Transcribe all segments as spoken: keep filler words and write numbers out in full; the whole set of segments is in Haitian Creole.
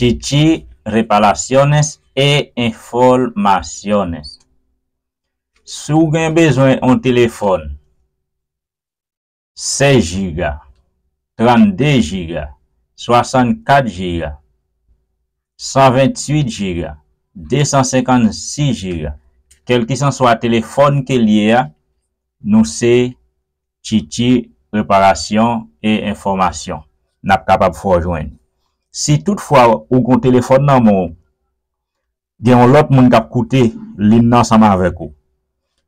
Chichi reparaciones e informaciones. Si w gen bezwen yon telefòn sèz jiga, trannde jiga, swasannkat jiga, san venntuit jiga, desansenkannsis jiga, kèlkisanswa telefòn ke l ye a, nou se Chichi reparasyon e enfòmasyon. N ap kapab fè w jwenn. Si toutfwa ou gen yon telefòn nan men w, gen yon lòt moun k ap koute liy nan ansanm avèk ou.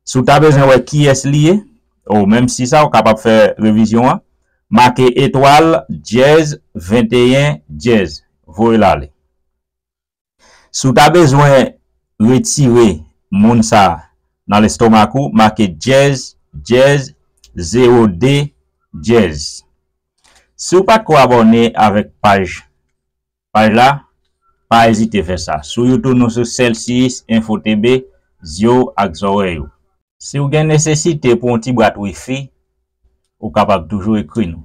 Si w ta bezwen wè kiyès li ye, ou menm si sa, ou kapab fè revizyon an, make etwal, dyèz, venteyen, dyèz, voye l ale. Si w ta bezwen retire moun sa a nan lestomak ou, make dyèz, dyèz, zewo de, dyèz. Si w pa t ko abòne avèk paj, paj la, pa ezite fè sa. Sou YouTube, nou sou Celsius Info T B, zye w ak zòrèy ou. Si w gen nesesite pou yon ti bwat wifi, ou kapab toujou ekri nou.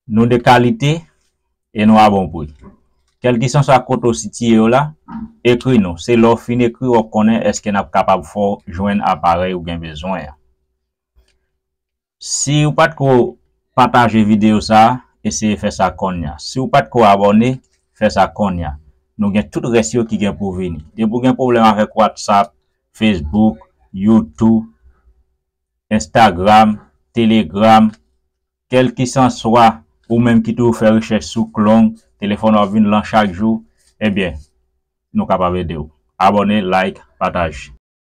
Nou de kalite e nou a bon pri. Kèlkisanswa kote w sitiye yo la, ekri nou. Se lè w fin ekri, w ap konnen èske n ap kapab fè w jwenn aparèy ou gen bezwen an. Si w pa t ko pataje videyo sa a, eseye fè sa kounye a. Si w pa t ko abòne, fè sa kounye a. Nou gen tout rès yo ki gen pou vini. Depi w gen pwoblèm avèk WhatsApp, Facebook, YouTube, Instagram, Telegram, kèlkisanswa ou menm ki toujou fè rechèch sou klon, telefòn w ap vin lan chak jou, ebyen, nou kapab ede w. Abòne, like, pataje.